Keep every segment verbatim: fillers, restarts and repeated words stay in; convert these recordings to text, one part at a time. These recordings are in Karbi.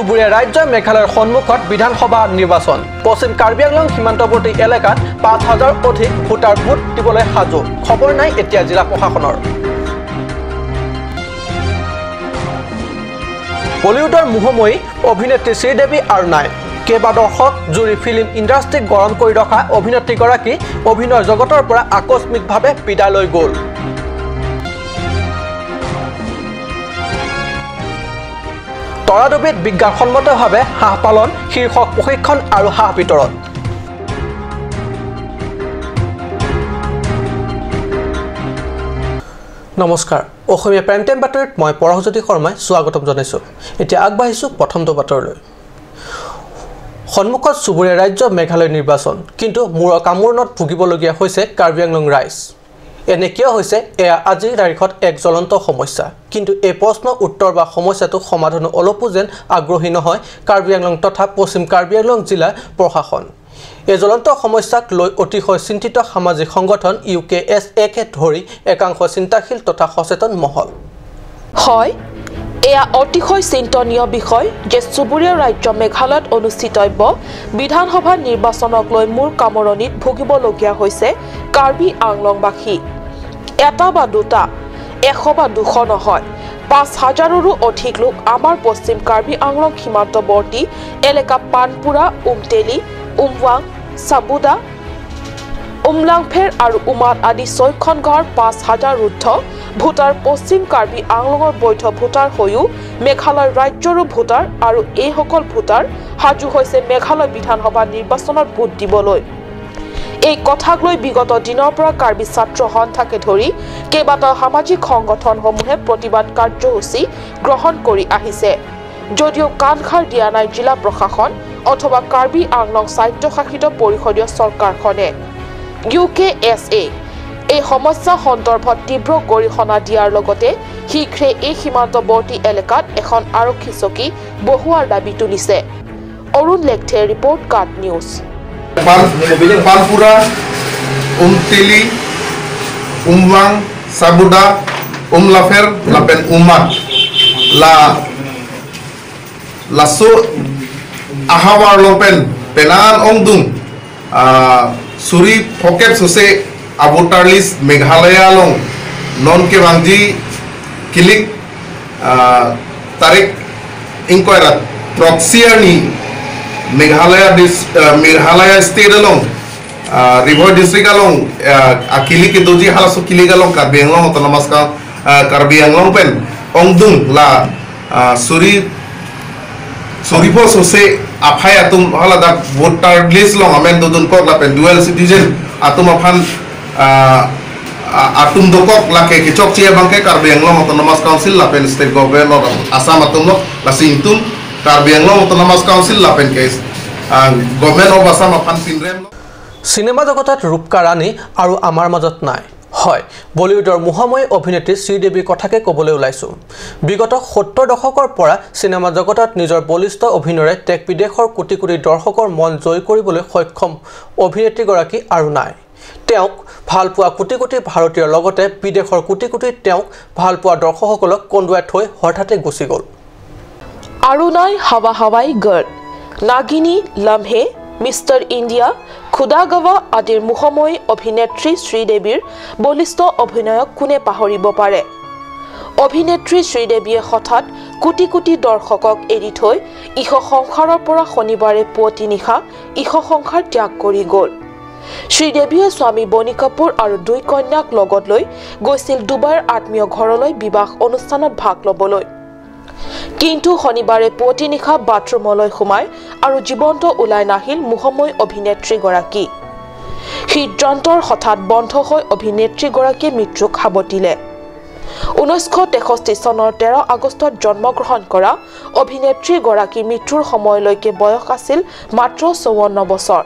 চুবুৰীয়া ৰাজ্য মেঘালয়ৰ সন্মুখত বিধানসভা নিৰ্বাচন। পশ্চিম কাৰ্বি আংলং সীমান্তৱৰ্তী এলেকাত পাঁচ হাজাৰ অধিক ভোটাৰ ভোট দিবলৈ সাজু। খবৰ নাই এতিয়া জিলা প্ৰশাসনৰ। বলিউডৰ মোহময়ী অভিনেত্ৰী শ্ৰীদেৱী আৰুণাই কেইবা দশক জুৰি ফিল্ম ইণ্ডাষ্ট্ৰীক গৰম কৰি ৰখা অভিনেত্ৰীগৰাকী অভিনয় জগতৰ পৰা আকস্মিকভাৱে বিদায় লৈ গ'ল। তৰাডুবিত বিজ্ঞানসন্মতভাৱে হাঁহ পালন শীৰ্ষক প্ৰশিক্ষণ আৰু হাঁহ বিতৰণ। নমস্কাৰ, অসমীয়া প্ৰাইম টাইম বাতৰিত মই পৰশজ্যোতি শৰ্মাই স্বাগতম জনাইছো। এতিয়া আগবাঢ়িছো প্ৰথমটো বাতৰিলৈ। সন্মুখত চুবুৰীয়া ৰাজ্য মেঘালয় নিৰ্বাচন, কিন্তু মূৰৰ কামোৰণত ভুগিবলগীয়া হৈছে কাৰ্বি আংলং ৰাইজ। এনে কিয় হৈছে, এয়া আজিৰ তাৰিখত এক জ্বলন্ত সমস্যা। কিন্তু এই প্ৰশ্ন উত্তৰ বা সমস্যাটো সমাধানো অলপো যেন আগ্ৰহী নহয় কাৰ্বি আংলং তথা পশ্চিম কাৰ্বি আংলং জিলাৰ প্ৰশাসন। এই জ্বলন্ত সমস্যাক লৈ অতিশয় চিন্তিত সামাজিক সংগঠন ইউ কে এছ একে ধৰি একাংশ চিন্তাশীল তথা সচেতন মহল। হয়, এয়া অতিশয় চিন্তনীয় বিষয় যে চুবুৰীয়া ৰাজ্য মেঘালয়ত অনুষ্ঠিতব্য বিধানসভা নিৰ্বাচনক লৈ মূৰ কামোৰণিত ভুগিবলগীয়া হৈছে কাৰ্বি আংলংবাসী। এটা বা দুটা, এশ বা দুশ নহয়, পাঁচ হাজাৰৰো অধিক লোক আমাৰ পশ্চিম কাৰ্বি আংলং সীমান্তৱৰ্তী এলেকা পানপুৰা, উমটেলি, উমৱাং, চাবুদা, উমলাংফেৰ আৰু উমাদ আদি ছয়খন গাঁৱৰ পাঁচ হাজাৰ ঊৰ্ধ ভোটাৰ পশ্চিম কাৰ্বি আংলঙৰ বৈধ ভোটাৰ হৈও মেঘালয় ৰাজ্যৰো ভোটাৰ আৰু এইসকল ভোটাৰ সাজু হৈছে মেঘালয় বিধানসভা নিৰ্বাচনত ভোট দিবলৈ। এই কথাক লৈ বিগত দিনৰ পৰা কাৰ্বি ছাত্ৰ সন্থাকে ধৰি কেইবাটাও সামাজিক সংগঠনসমূহে প্ৰতিবাদ কাৰ্যসূচী গ্ৰহণ কৰি আহিছে। যদিও কাণসাৰ দিয়া নাই জিলা প্ৰশাসন অথবা কাৰ্বি আংলং স্বায়ত্তশাসিত পৰিষদীয় চৰকাৰখনে। ইউ কে এছ এ এই সমস্যা সন্দৰ্ভত তীব্ৰ গৰিহণা দিয়াৰ লগতে শীঘ্ৰে এই সীমান্তৱৰ্তী এলেকাত এখন আৰক্ষী চকী বহোৱাৰ দাবী তুলিছে। অৰুণ লেকথেৰ ৰিপৰ্ট, কাট নিউজ। পান-, পানপুৰা, উমটেলি, উমৱাং, চাবুদা, উমলাফেৰ, lapen Umad. La, laso ahavar along pen, penang ongdung, ah, suri phokep sose avoter list Meghalaya along non kevangji kilik, ah, tarik ingkoi ra throksi arni Meghalaya dis-, ah, Meghalaya state along, ah, Ri Bhoi district along, ah, akilik kedoji halaso kilik along Karbi Anglong Autonomous Coun-, ah, Karbi Anglong pen ongdung la, ah, suri suri pho sose aphai atum haladak voter list along amen dodunkok lapen dual citizen atum aphan, ah, ah, atum dokok lake kechokche abangke Karbi Anglong Autonomous Council lapen State Government of Assam atumlo, lasi ingtung Karbi Anglong Autonomous Council lapen ke, ah, Government of Assam aphan pinremlo. Cinema জগতত ৰূপকা ৰাণী আৰু আমাৰ মাজত নাই। হয়, বলিউডৰ মোহময়ী অভিনেত্ৰী শ্ৰীদেৱীৰ কথাকে ক'বলৈ ওলাইছো। বিগত সত্তৰ দশকৰ পৰা চিনেমা জগতত নিজৰ বলিষ্ঠ অভিনয়েৰে দেশ বিদেশৰ কোটি কোটি দৰ্শকৰ মন জয় কৰিবলৈ সক্ষম অভিনেত্ৰীগৰাকী আৰু নাই। তেওঁক ভাল পোৱা কোটি কোটি ভাৰতীয়ৰ লগতে বিদেশৰ কোটি কোটি তেওঁক ভাল পোৱা দৰ্শকসকলক কন্দুৱাই থৈ হঠাতে গুচি গ'ল। আৰু নাই হাৱা হাৱাই গৰ্ল, নাগিনী, লম্হে, মিষ্টাৰ ইণ্ডিয়া, খুদা গৱা আদিৰ মোহময়ী অভিনেত্ৰী শ্ৰীদেৱীৰ বলিষ্ঠ অভিনয়ক কোনে পাহৰিব পাৰে? অভিনেত্ৰী শ্ৰীদেৱীয়ে হঠাৎ কোটি কোটি দৰ্শকক এৰি থৈ ইহ সংসাৰৰ পৰা শনিবাৰে পুৱতি নিশা ইহ সংসাৰ ত্যাগ কৰি গ'ল। শ্ৰীদেৱীয়ে স্বামী বনি কাপুৰ আৰু দুই কন্যাক লগত লৈ গৈছিল ডুবাইৰ আত্মীয় ঘৰলৈ বিবাহ অনুষ্ঠানত ভাগ ল'বলৈ। কিন্তু শনিবাৰে পুৱতি নিশা বাথৰুমলৈ সোমাই আৰু জীৱন্ত ওলাই নাহিল মোহময়ী অভিনেত্ৰীগৰাকী। হৃদযন্ত্ৰৰ হঠাৎ বন্ধ হৈ অভিনেত্ৰীগৰাকীয়ে মৃত্যুক সাৱটিলে। ঊনৈছশ তেষষ্ঠি চনৰ তেৰ আগষ্টত জন্মগ্ৰহণ কৰা অভিনেত্ৰীগৰাকী মৃত্যুৰ সময়লৈকে বয়স আছিল মাত্ৰ চৌৱন্ন বছৰ।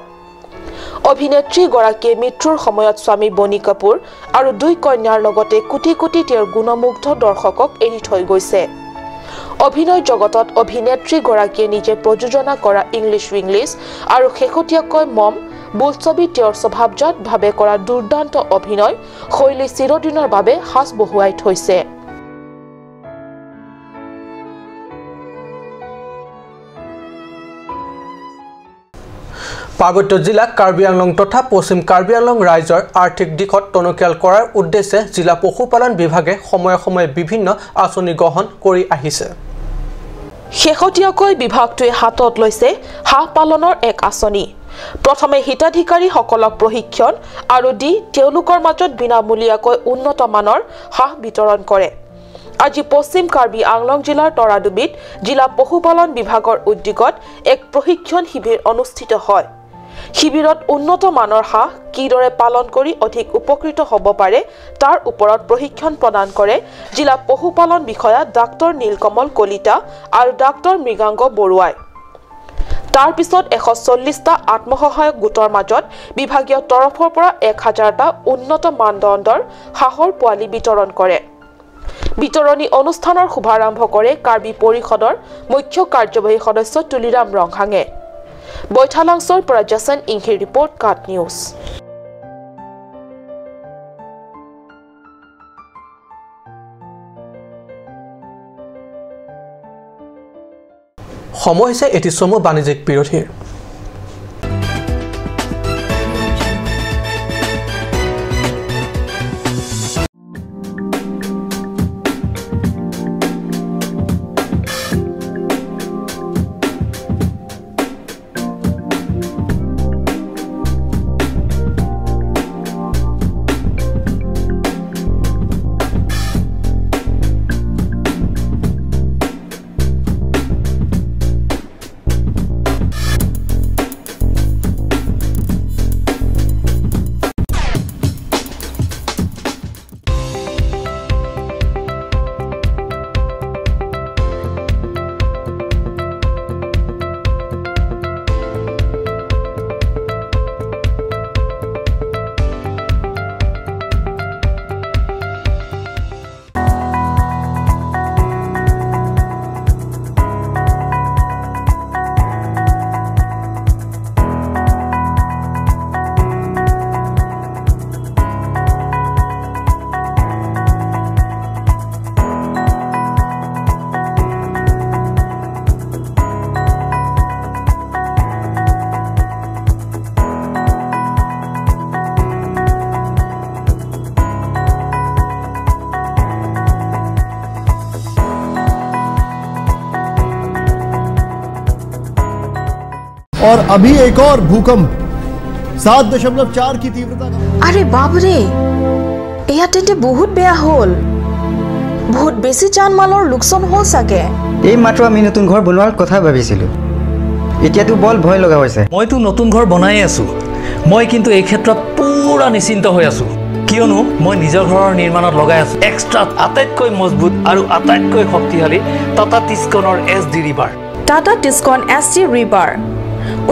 অভিনেত্ৰীগৰাকীয়ে মৃত্যুৰ সময়ত স্বামী বনি কাপুৰ আৰু দুই কন্যাৰ লগতে কোটি কোটি তেওঁৰ গুণমুগ্ধ দৰ্শকক এৰি থৈ গৈছে। অভিনয় জগতত অভিনেত্ৰীগৰাকীয়ে নিজে প্ৰযোজনা কৰা ইংলিছ উইংলিছ আৰু শেহতীয়াকৈ মম বোলছবি তেওঁৰ স্বভাৱজাতভাৱে কৰা দুৰ্দান্ত অভিনয় শৈলী চিৰদিনৰ বাবে সাঁচ বহুৱাই থৈছে। পাৰ্বত্য জিলা কাৰ্বি আংলং তথা পশ্চিম কাৰ্বি আংলং ৰাইজৰ আৰ্থিক দিশত টনকিয়াল কৰাৰ উদ্দেশ্যে জিলা পশুপালন বিভাগে সময়ে সময়ে বিভিন্ন আঁচনি গ্ৰহণ কৰি আহিছে। শেহতীয়াকৈ বিভাগটোৱে হাতত লৈছে হাঁহ পালনৰ এক আঁচনি। প্ৰথমে হিতাধিকাৰীসকলক প্ৰশিক্ষণ আৰু দি তেওঁলোকৰ মাজত বিনামূলীয়াকৈ উন্নত মানৰ হাঁহ বিতৰণ কৰে। আজি পশ্চিম কাৰ্বি আংলং জিলাৰ তৰাডুবিত জিলা পশুপালন বিভাগৰ উদ্যোগত এক প্ৰশিক্ষণ শিবিৰ অনুষ্ঠিত হয়। শিবিৰত উন্নত মানৰ হাঁহ কিদৰে পালন কৰি অধিক উপকৃত হ'ব পাৰে, তাৰ ওপৰত প্ৰশিক্ষণ প্ৰদান কৰে জিলা পশুপালন বিষয়া ডাক্তৰ নীলকমল কলিতা আৰু ডাক্তৰ মৃগাংক বৰুৱাই। তাৰ পিছত এশ চল্লিশটা আত্মসহায়ক গোটৰ মাজত বিভাগীয় তৰফৰ পৰা এক হাজাৰটা উন্নত মানদণ্ডৰ হাঁহৰ পোৱালি বিতৰণ কৰে। বিতৰণী অনুষ্ঠানৰ শুভাৰম্ভ কৰে কাৰ্বি পৰিষদৰ মুখ্য কাৰ্যবাহী সদস্য তুলিৰাম ৰংহাঙে। বৈঠালাংচৰ পৰা জেচন ইংহিৰ ৰিপৰ্ট, কাট নিউজ। সময় হৈছে এটি চমু বাণিজ্যিক বিৰতিৰ। और अभी एक और भूकंप सात दशमलव चार की तीव्रता का। আৰে বাবৰে, এয়া তেন্তে বহুত বেয়া হ'ল। বহুত বেছি জান মালৰ লোকচান হ'ল চাগে। এই মাত্ৰ আমি নতুন ঘৰ বনোৱাৰ কথা ভাবিছিলো, এতিয়াতো বৰ ভয় লগা হৈছে। মইতো নতুন ঘৰ বনাই আছো, মই কিন্তু এই ক্ষেত্ৰত পুৰা নিশ্চিন্ত হৈ আছো, কিয়নো মই নিজৰ ঘৰৰ নিৰ্মাণত লগাই আছো এক্সট্ৰা আটাইতকৈ মজবুত আৰু আটাইতকৈ শক্তিশালী টাটা টিচকনৰ এছ ডি ৰিবাৰ। টাটা টিচকন এছ ডি ৰিবাৰ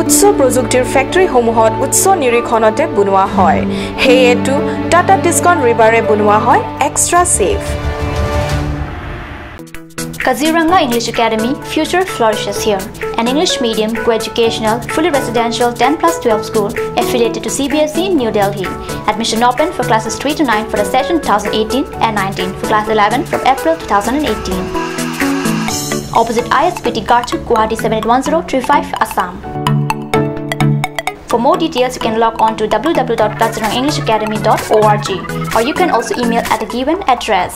উচ্চ প্ৰযুক্তিৰ ফেক্টৰীসমূহত উচ্চ নিৰীক্ষণতে বনোৱা হয়। সেয়েতো টাটা টিচকন ৰিবাৰে বনোৱা হয় extra safe. Kaziranga English Academy, future flourishes here. An English medium, co-educational, fully residential ten plus twelve school affiliated to C B S E in New Delhi. Admission open for classes three to nine for the session two thousand eighteen and nineteen, for class eleven from April two thousand eighteen. Opposite I S B T Garchuk, Guwahati seven eight one zero three five, Assam. For more details, you can log on to W W W dot kaziranga english academy dot org, or you can also email at the given address.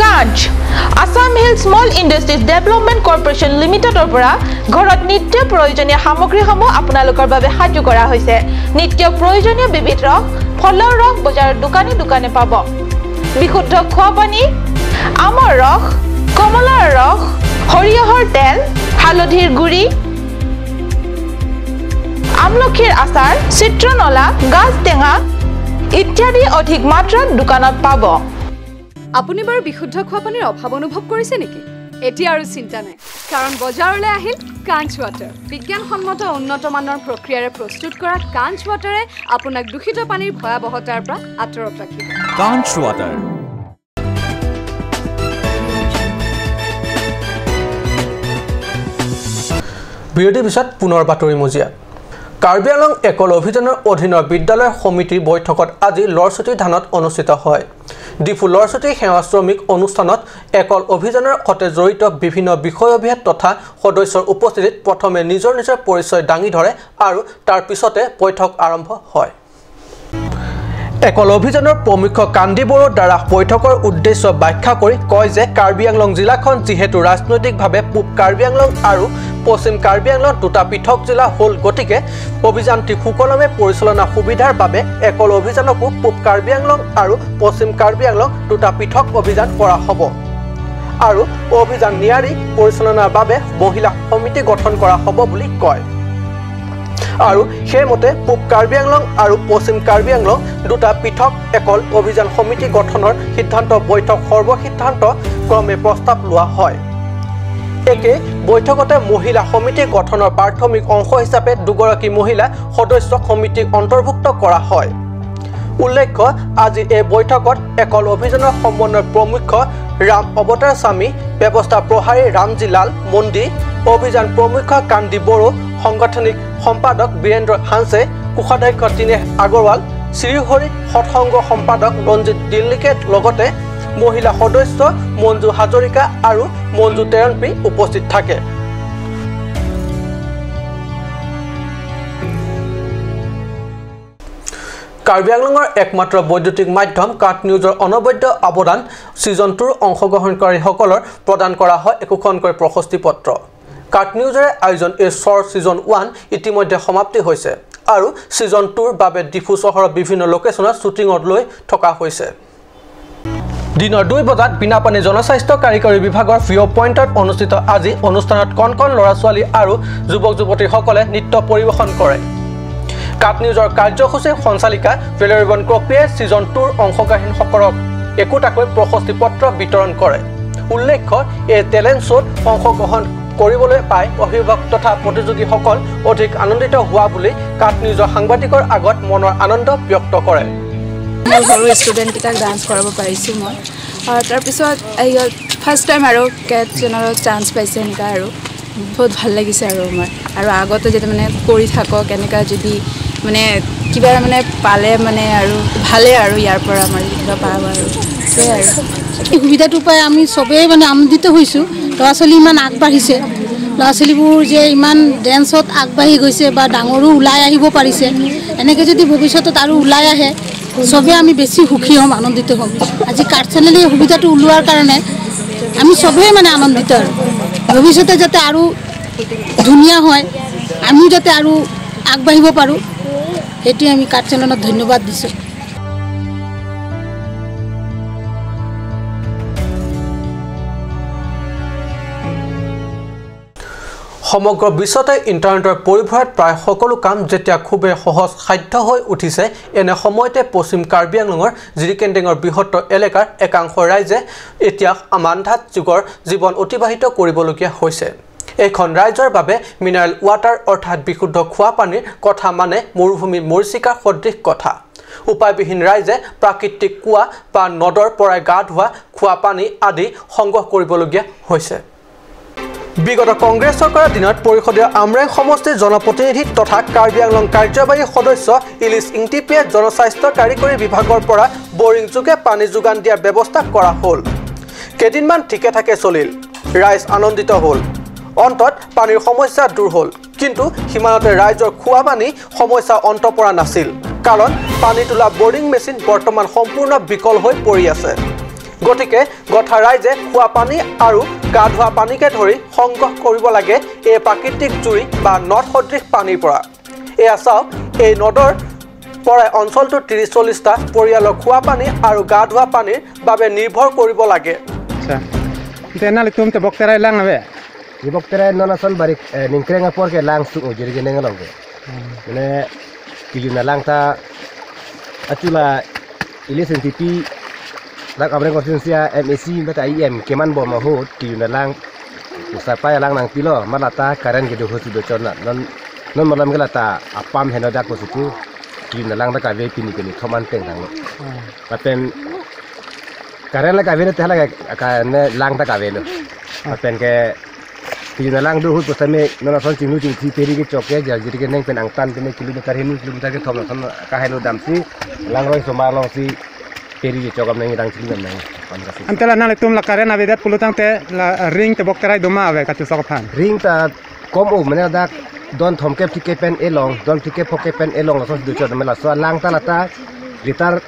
কাজ, Assam hill small industries development corporation লিমিটেডৰ পৰা ঘৰত নিত্য প্ৰয়োজনীয় সামগ্ৰীসমূহ আপোনালোকৰ বাবে সাজু কৰা হৈছে। নিত্য প্ৰয়োজনীয় বিবিধ ৰস, ফলৰ ৰস বজাৰৰ দোকানে দোকানে পাব। বিশুদ্ধ খোৱা পানী, আমৰ ৰস, কমলাৰ ৰস, সৰিয়হৰ তেল, হালধিৰ গুড়ি, আমলখিৰ আচাৰ, চিত্ৰনলা, গাজ টেঙা ইত্যাদি অধিক মাত্ৰাত দোকানত পাব। আপুনি বাৰু বিশুদ্ধ খোৱা পানীৰ অভাৱ অনুভৱ কৰিছে নেকি? এতিয়া আৰু চিন্তা নাই, কাৰণ বজাৰলৈ আহিল কাঞ্চ ৱাটাৰ। বিজ্ঞানসন্মত উন্নত মানৰ প্ৰক্ৰিয়াৰে প্ৰস্তুত কৰা কাঞ্চ ৱাটাৰে আপোনাক দূষিত পানীৰ ভয়াৱহতাৰ পৰা আঁতৰত ৰাখিব। কাঞ্চ ৱাটাৰ। বিৰতিৰ পিছত পুনৰ বাতৰি মজিয়া। কাৰ্বি আংলং একল অভিযানৰ অধীনৰ বিদ্যালয় সমিতিৰ বৈঠকত আজি লৰচুটি থানত অনুষ্ঠিত হয়। ডিফু লৰচুটি সেৱা শ্ৰমিক অনুষ্ঠানত একল অভিযানৰ সৈতে জড়িত বিভিন্ন বিষয়ভেদ তথা সদস্যৰ উপস্থিতিত প্ৰথমে নিজৰ নিজৰ পৰিচয় দাঙি ধৰে আৰু তাৰ পিছতে বৈঠক আৰম্ভ হয়। একল অভিযানৰ প্ৰমুখ্য কান্তি বড়োৰ দ্বাৰা বৈঠকৰ উদ্দেশ্য ব্যাখ্যা কৰি কয় যে কাৰ্বি আংলং জিলাখন যিহেতু ৰাজনৈতিকভাৱে পূব কাৰ্বি আংলং আৰু পশ্চিম কাৰ্বি আংলং দুটা পৃথক জিলা হ'ল, গতিকে অভিযানটি সুকলমে পৰিচালনা সুবিধাৰ বাবে একল অভিযানকো পূব কাৰ্বি আংলং আৰু পশ্চিম কাৰ্বি আংলং দুটা পৃথক অভিযান কৰা হ'ব আৰু অভিযান নিয়াৰী পৰিচালনাৰ বাবে মহিলা সমিতি গঠন কৰা হ'ব বুলি কয়। আৰু সেইমতে পূব কাৰ্বি আংলং আৰু পশ্চিম কাৰ্বি আংলং দুটা পৃথক একল অভিযান সমিতি গঠনৰ সিদ্ধান্ত বৈঠক সৰ্বসিদ্ধান্ত ক্ৰমে প্ৰস্তাৱ লোৱা হয়। একে বৈঠকতে মহিলা সমিতি গঠনৰ প্ৰাথমিক অংশ হিচাপে দুগৰাকী মহিলা সদস্যক সমিতিত অন্তৰ্ভুক্ত কৰা হয়। উল্লেখ্য, আজি এই বৈঠকত একল অভিযানৰ সমন্বয় প্ৰমুখ্য ৰাম অৱতাৰ স্বামী, ব্যৱস্থা প্ৰভাৰী ৰামজীলাল মণ্ডী, অভিযান প্ৰমুখ্য কান্তি বড়ো, সাংগঠনিক সম্পাদক বীৰেন্দ্ৰ হানছে, কোষাধ্যক্ষ দীনেশ আগৰৱাল, শ্ৰীহৰি সৎসংগ সম্পাদক ৰঞ্জিত দিল্লীকে লগতে মহিলা সদস্য মঞ্জু হাজৰিকা আৰু মঞ্জু তেৰণপী উপস্থিত থাকে। কাৰ্বি আংলঙৰ একমাত্ৰ বৈদ্যুতিক মাধ্যম কাঠ নিউজৰ অনবদ্য অৱদান ছিজন টুৰ অংশগ্ৰহণকাৰীসকলৰ প্ৰদান কৰা হয় একোখনকৈ প্ৰশস্তি পত্ৰ। কাঠ নিউজৰে আয়োজন এই শ্বৰ্ট ছিজন ওৱান ইতিমধ্যে সমাপ্তি হৈছে আৰু ছিজন টুৰ বাবে ডিফু চহৰৰ বিভিন্ন লোকেশ্যনত শ্বুটিঙত লৈ থকা হৈছে। দিনৰ দুই বজাত বীণাপাণি জনস্বাস্থ্য কাৰিকৰী বিভাগৰ ভিউ পইণ্টত অনুষ্ঠিত আজি অনুষ্ঠানত কণ কণ ল'ৰা ছোৱালী আৰু যুৱক যুৱতীসকলে নৃত্য পৰিৱেশন কৰে। কাঠ নিউজৰ কাৰ্যসূচী সঞ্চালিকা ভেলেৰিবন কপিয়ে ছিজন টুৰ অংশগ্ৰহণসকলক একোটাকৈ প্ৰশস্তি পত্ৰ বিতৰণ কৰে। উল্লেখ্য, এই টেলেণ্ট শ্ব'ত অংশগ্ৰহণ কৰিবলৈ পাই অভিভাৱক তথা প্ৰতিযোগীসকল অধিক আনন্দিত হোৱা বুলি কাঠ নিউজৰ সাংবাদিকৰ আগত মনৰ আনন্দ ব্যক্ত কৰে। মোৰ সৰু ষ্টুডেণ্টকেইটাক ডান্স কৰাব পাৰিছোঁ মই। আৰু তাৰপিছত ফাৰ্ষ্ট টাইম আৰু কেট চেনেলত চান্স পাইছে, এনেকুৱা আৰু বহুত ভাল লাগিছে আৰু আমাৰ। আৰু আগতে যাতে মানে কৰি থাকক, এনেকুৱা যদি মানে কিবা মানে পালে মানে আৰু ভালে আৰু ইয়াৰ পৰা আমাৰ কিবা পাওঁ আৰু, সেইটোৱে আৰু। এই সুবিধাটো পাই আমি চবেই মানে আনন্দিত হৈছোঁ। ল'ৰা ছোৱালী ইমান আগবাঢ়িছে, ল'ৰা ছোৱালীবোৰ যে ইমান ডেন্সত আগবাঢ়ি গৈছে বা ডাঙৰো ওলাই আহিব পাৰিছে, এনেকৈ যদি ভৱিষ্যতত আৰু ওলাই আহে, চবে আমি বেছি সুখী হ'ম, আনন্দিত হ'ম। আজি কাঠ চেনেলে এই সুবিধাটো ওলোৱাৰ কাৰণে আমি চবেই মানে আনন্দিত আৰু ভৱিষ্যতে যাতে আৰু ধুনীয়া হয়, আমিও যাতে আৰু আগবাঢ়িব পাৰোঁ, সেইটোৱে আমি কাঠ চেনেলক ধন্যবাদ দিছোঁ। সমগ্ৰ বিশ্বতে ইণ্টাৰনেটৰ পয়োভৰত প্ৰায় সকলো কাম যেতিয়া খুবেই সহজ সাধ্য হৈ উঠিছে, এনে সময়তে পশ্চিম কাৰ্বি আংলঙৰ জিৰিকেণ্ডেঙৰ বৃহত্তৰ এলেকাৰ একাংশ ৰাইজে এতিয়া মান্ধাত যুগৰ জীৱন অতিবাহিত কৰিবলগীয়া হৈছে। এইখন ৰাইজৰ বাবে মিনাৰেল ৱাটাৰ অৰ্থাৎ বিশুদ্ধ খোৱা পানীৰ কথা মানে মৰুভূমিৰ মৰীচিকাৰ সদৃশ কথা। উপায়বিহীন ৰাইজে প্ৰাকৃতিক কুঁৱা বা নদৰ পৰাই গা ধোৱা, খোৱা পানী আদি সংগ্ৰহ কৰিবলগীয়া হৈছে। বিগত কংগ্ৰেছ চৰকাৰৰ দিনত পৰিষদীয় আমৰেং সমষ্টিৰ জনপ্ৰতিনিধি তথা কাৰ্বি আংলং কাৰ্যবাহী সদস্য ইলিছ ইংতিপিয়ে জনস্বাস্থ্য কাৰিকৰী বিভাগৰ পৰা বৰিং যোগে পানী যোগান দিয়াৰ ব্যৱস্থা কৰা হ'ল। কেইদিনমান ঠিকে ঠাকে চলিল, ৰাইজ আনন্দিত হ'ল। অন্তত পানীৰ সমস্যা দূৰ হ'ল, কিন্তু সিমানতে ৰাইজৰ খোৱা পানী সমস্যা অন্ত পৰা নাছিল, কাৰণ পানী তোলা বৰিং মেচিন বৰ্তমান সম্পূৰ্ণ বিকল হৈ পৰি আছে। গতিকে গথা ৰাইজে খোৱা পানী আৰু গা ধোৱা পানীকে ধৰি সংগ্ৰহ কৰিব লাগে এই প্ৰাকৃতিক জুৰি বা নদ সদৃশ পানীৰ পৰা। এয়া চাওক, এই নদৰ পৰাই অঞ্চলটোৰ ত্ৰিশ চল্লিশটা পৰিয়ালৰ খোৱা পানী আৰু গা ধোৱা পানীৰ বাবে নিৰ্ভৰ কৰিব লাগে। Acha. Ante nanglitum tebok terai lang ave? Tebok terai non ason barik, eh, ningkreng apor ke lang su o jiri jeneng along ke. Hmm. Mane kejun alang ta achula ili sentipi dak Amreng konstituensi a M A C bata I M keman bom ahut kejun alang Usapai alang nangpilo, malata current kedo ahut si dochot na. Non, non malam ke lata apam henodak ko situ. Kejun alang ta kave pini keni thoman teng tanglo. Hmm. Lapen current la kave ne te hala ka, ka ne lang ta kavelo. Lapen ke kejun alang do ahut pusitame non ason chinglu chingthi peri kechok ke, jiri keneng pen angtan pene kilometer hini kilometer kethom lason kahelo damsi, langroi osomar alongsi peri kechok am nangji, dang chili am nangji. Ante la nanglitum la current avedet pulo tangte la ring tebok terai doma ave kachesok aphan. Ring ta kom o, mane dak don thomkep phlikep pen elong, don phlikep phokep pen elong laso dochot, mane laso alang ta lata liter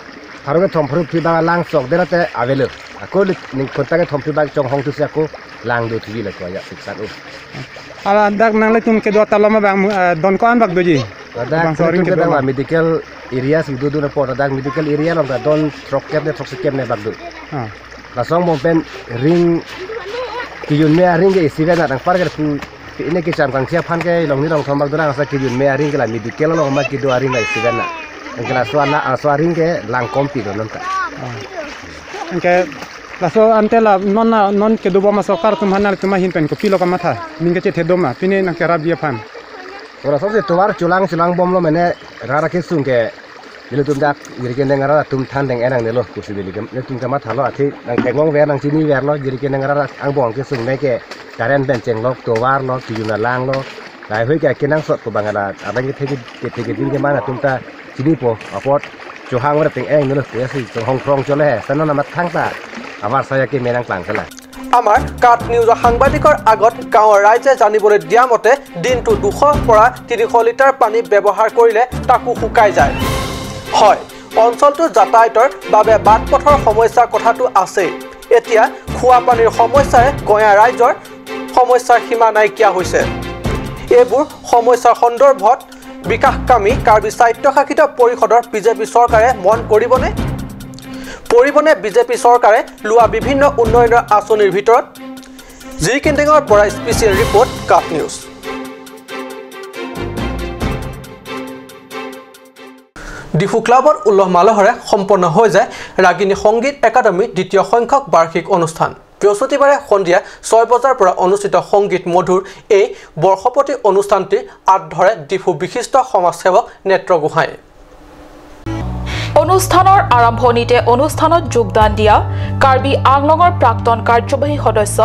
pharo kethom pharo phli bang alang sok dera te avelo. Ako lit ning kontak kethom phli bang chonghong thusi ako lang do thuji lako ya siksan o. Hala dak nanglitum kedo atalom abang, eh, don ko-an bak doji? Dak bangso ring kedo kedang la. Medical area si do do na por, dak medical area along ta don throkkep ne throksikkep ne bak do. Ah. Lason bom pen ring kejunme aring ke isi ven na, nang par ke pu ini kecham kangchia aphan ke longni longthom bak dolang, asa kejunme aring ke la medical along ma kedo aring la isi ven na. Anke laso ala, laso aring ke lang kom pilo non ta. Ah. Anke laso ante la non na, non kedobom asorkar atum aphan nanglitum ahin pen kopilo kamatha? Ning kechethe doma, pine nangkerapji aphan. Ora sose tovar chulang chulang bomlo, mane rara kesung ke nelitum dak jiri keneng rara atum than deng enang nelo pusi neli kem, nelitum kemathalo, athe nang tengong ver nang chini verlo, jiri keneng rara angbong kesung me ke current pen chenglok, tovar lo, kejun alang lo, laheihui ke kenangsot pu bang hala, abang kethek kethek din ke mana atum ta chinipo, apot chohang ver teng enang nelo pusi chonghong phrong chole he, sano nama thang ta, abar saya ke menang klang sala. আমাৰ কাট নিউজৰ সাংবাদিকৰ আগত গাঁৱৰ ৰাইজে জানিবলৈ দিয়া মতে, দিনটো দুশৰ পৰা তিনিশ লিটাৰ পানী ব্যৱহাৰ কৰিলে তাকো শুকাই যায়। হয়, অঞ্চলটোৰ যাতায়াতৰ বাবে বাট পথৰ সমস্যাৰ কথাটো আছেই। এতিয়া খোৱা পানীৰ সমস্যাৰে গঞা ৰাইজৰ সমস্যাৰ সীমা নাইকিয়া হৈছে। এইবোৰ সমস্যাৰ সন্দৰ্ভত বিকাশকামী কাৰ্বি স্বায়ত্তশাসিত পৰিষদৰ বিজেপি চৰকাৰে মন কৰিবনে? কৰিবনে বিজেপি চৰকাৰে লোৱা বিভিন্ন উন্নয়নৰ আঁচনিৰ ভিতৰত? জিৰিকেন্দেঙৰ পৰা স্পেচিয়েল ৰিপৰ্ট, কাট নিউজ। ডিফু ক্লাবত উলহ মালহেৰে সম্পন্ন হৈ যায় ৰাগিনী সংগীত একাডেমীৰ দ্বিতীয় সংখ্যক বাৰ্ষিক অনুষ্ঠান। বৃহস্পতিবাৰে সন্ধিয়া ছয় বজাৰ পৰা অনুষ্ঠিত সংগীত মধুৰ এই বৰ্ষপতি অনুষ্ঠানটিৰ আঁত ধৰে ডিফু বিশিষ্ট সমাজসেৱক নেত্ৰ গোহাঁই। অনুষ্ঠানৰ আৰম্ভণিতে অনুষ্ঠানত যোগদান দিয়া কাৰ্বি আংলঙৰ প্ৰাক্তন কাৰ্যবাহী সদস্য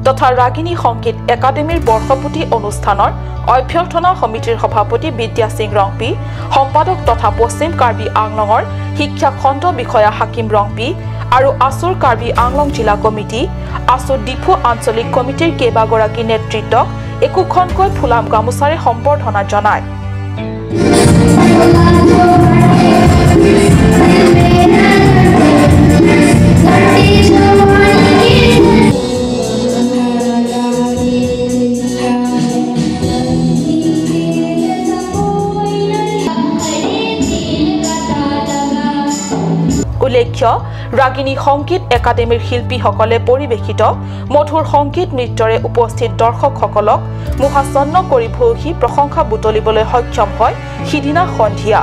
তথা ৰাগিনী সংগীত একাডেমীৰ বৰ্ষপতি অনুষ্ঠানৰ অভ্যৰ্থনা সমিতিৰ সভাপতি বিদ্যা সিং ৰংপি, সম্পাদক তথা পশ্চিম কাৰ্বি আংলঙৰ শিক্ষা খণ্ড বিষয়া হাকিম ৰংপি আৰু আছুৰ কাৰ্বি আংলং জিলা কমিটি, আছু ডিফু আঞ্চলিক কমিটিৰ কেইবাগৰাকী নেতৃত্বক একোখনকৈ ফুলাম গামোচাৰে সম্বৰ্ধনা জনায়। উল্লেখ্য, ৰাগিনী সংগীত একাডেমীৰ শিল্পীসকলে পৰিৱেশিত মধুৰ সংগীত নৃত্যৰে উপস্থিত দৰ্শকসকলক মোহাচন্ন কৰি ভূয়সী প্ৰশংসা বুটলিবলৈ সক্ষম হয় সিদিনা সন্ধিয়া।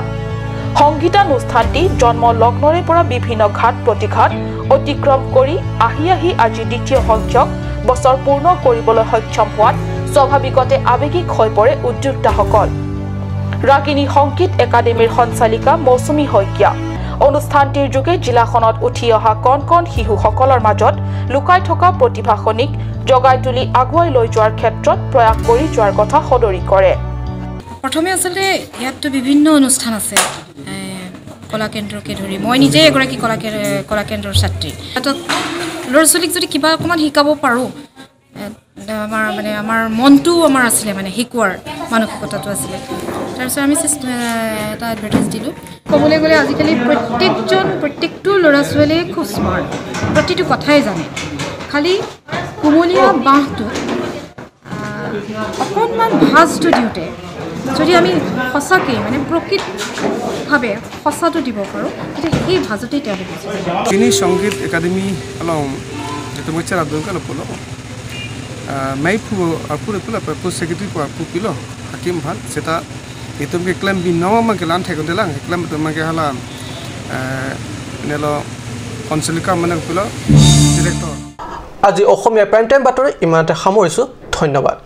সংগীতানুষ্ঠানটি জন্ম লগ্নৰে পৰা বিভিন্ন ঘাট প্ৰতিঘাট অতিক্ৰম কৰি আহি আহি আজি দ্বিতীয় সংখ্যক বছৰ পূৰ্ণ কৰিবলৈ সক্ষম হোৱাত স্বাভাৱিকতে আৱেগিক হৈ পৰে উদ্যোক্তাসকল। ৰাগিনী সংগীত একাডেমীৰ সঞ্চালিকা মৌচুমী শইকীয়া। অনুষ্ঠানটিৰ যোগে জিলাখনত উঠি অহা কণ কণ শিশুসকলৰ মাজত লুকাই থকা প্ৰতিভাখিনিক জগাই তুলি আগুৱাই লৈ যোৱাৰ ক্ষেত্ৰত প্ৰয়াস কৰি যোৱাৰ কথা সদৰি কৰে। প্ৰথমে আচলতে ইয়াততো বিভিন্ন অনুষ্ঠান আছে, এ, কলা কেন্দ্ৰকে ধৰি মই নিজে এগৰাকী কলা কে-, কলা কেন্দ্ৰৰ ছাত্ৰী। তাত ল'ৰা ছোৱালীক যদি কিবা অকণমান শিকাব পাৰোঁ, এ, আমাৰ মানে আমাৰ মনটোও আমাৰ আছিলে, মানে শিকোৱাৰ মানসিকতাটো আছিলে। তাৰপিছত আমি চেষ্ট-, এ, এটা এডভাৰটাইজ দিলোঁ। ক'বলৈ গ'লে আজিকালি প্ৰত্যেকজন, প্ৰত্যেকটো ল'ৰা ছোৱালীয়ে খুব স্মাৰ্ট, প্ৰতিটো কথাই জানে। খালি কুমলীয়া বাঁহটো, আ, অকণমান ভাজটো দিওঁতে যদি আমি সঁচাকৈ মানে প্ৰকৃতভাৱে সঁচাটো দিব পাৰোঁ, তেতিয়া সেই ভাজতেই তেওঁলোকে যিটো সংগীত একাডেমী along যিটো মই চেৰা দুৰ্গা নপলো, আ, মেইফু আৰু পুৰে পুৰা পুৰা ছেক্ৰেটাৰী পৰা পুপিলো হাকিম ভান, সেটা এতুম কে ক্লেম বি নমা মাকে লান ঠেকন দেলাং, ক্লেম তো মাকে হালা, আ, নেলো কনসুলিকা মানে পুলো ডিৰেক্টৰ। আজি অসমীয়া প্ৰাইম টাইম বাতৰি ইমানতে সামৰিছোঁ। ধন্যবাদ।